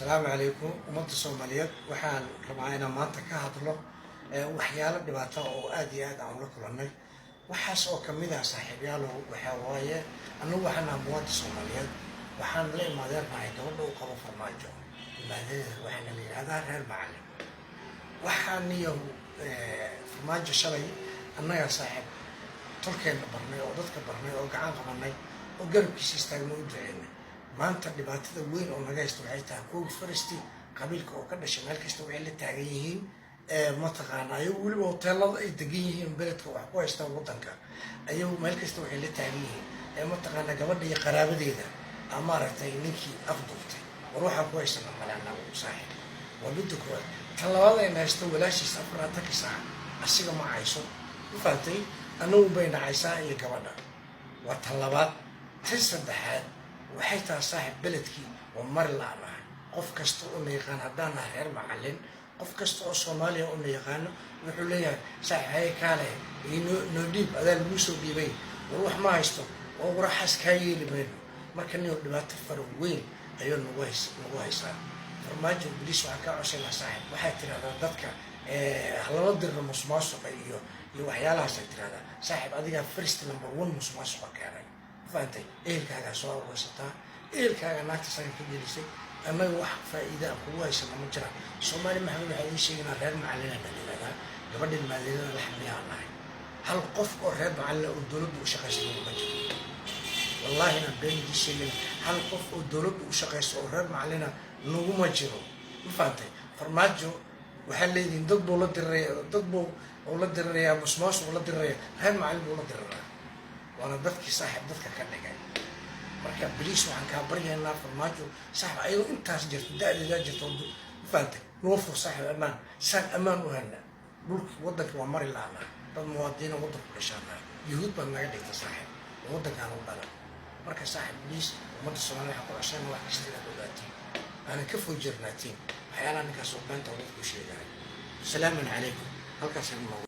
Asalaamu calaykum, ummadda Soomaaliyeed. Waxaan rabaa inaan maanta ka hadlo waxyaalo dhibaata oo aada iyo aad aan ula kulannay. Waxaas oo kamid ah, saaxiibyaalow, waxaa waaye annagu waxaan naha muwaadin Soomaaliyeed. Waxaan la imaadeen nahay gabadha uu qabo Farmaajo imaadeeda, waxaana la yidhahdaa reer Macalin. Waxaan niyahu Farmaajo shalay annagaa, saaxiib, tolkeenna barnay oo dadka barnay oo gacan qabanay oo garabkiisa istaagna, u duceynay. Maanta dhibaatada weyn oo naga haysta waxay tahay kuwa farasti qabiilka oo ka dhashay meel kasta waxay la taagan yihiin, mataqaana, ayagu weliba hoteelada ay degan yihiin, beledka wax ku haystaan waddanka, ayagu meel kasta waxay la taagan yihiin, mataqaana, gabadha iyo qaraabadeeda maaragtay ninkii afduubtay. War waxaan ku haysana male anagu, saaxiib. Waa midda koowaad. Tan labaad ayna haysto, walaashiis 24-ka saac asiga ma cayso, ma fahamtay? Anagu bay nacaysaa iyo gabadha. Waa tan labaad. Tan saddexaad waxay tahay, saaxiib, beledkii waa mari la-nahay. Qof kasta oo na yaqaan haddaan nahay reer Macalin, qof kasta oo Soomaaliya oo na yaqaano wuxuu leeyahay, "Saaxiib, haye, kaale noo dhiib, adaa laguu soo dhiibay." War wax ma haysto oo waraxaas kaa yeeli mayno. Marka niyo dhibaato fara weyn ayuu nagu haysaa Farmaajo. Please, waxaan kaa codsaynaa, saaxiib, waxaad tirahdaa dadka halala dirno musuqmaasuqa iyo waxyaalahaas ay tirahdaa. Saaxiib, adigaa first number one musuqmaasuqa keenay, fahantay? Ehelkaagaa soo arweysataa, ehelkaaga naagta saga ka gelisay. Annaga wax faa'iida aan kugu haysano ma jiraan. Soomaali Maxamed, waxaa idiin sheegaynaa reer Macalina la yihahdaa, gabadhan maadeedada la xamiyaa nahay. Hal qof oo reer Macalina oo dowladda u shaqaysa ma jiro. Wallaahi inaan been idiin sheegina, hal qof oo dowladda u shaqaysa oo reer Macalina naguma jiro, ma fahantay? Farmaajo waxaa leedihin dad buu la diriraya, dad buu uu la dirirayaa, musmaasuq la diriraya, reer Macalin buu la dirirayaa, waana dadkii, saaxiib, dadka ka dhigay. Marka please, waxaan kaa baryaynaa, Farmaajo, saaxib, ayadoo intaas jirto, da-deedaa jirto, ma fahantay, noo fur, saaxib, ammaan saan ammaan u helna. Dhulki waddanka waa mari laanaa, dad muwaadiniina waddanku dhashaanaa. Yuhuud baad naga dhigta, saaxib, oo waddankaan u dhalan. Marka, saaxib, please, ummadda Soomaliya waxaan ku codsanayna wax kasta inaad ogaatiin, aanan ka foo jirnaatiin waxyaalaha ninkaas oo beenta oo dadku sheegaya. Salaamun calaykum. Halkaas noogu.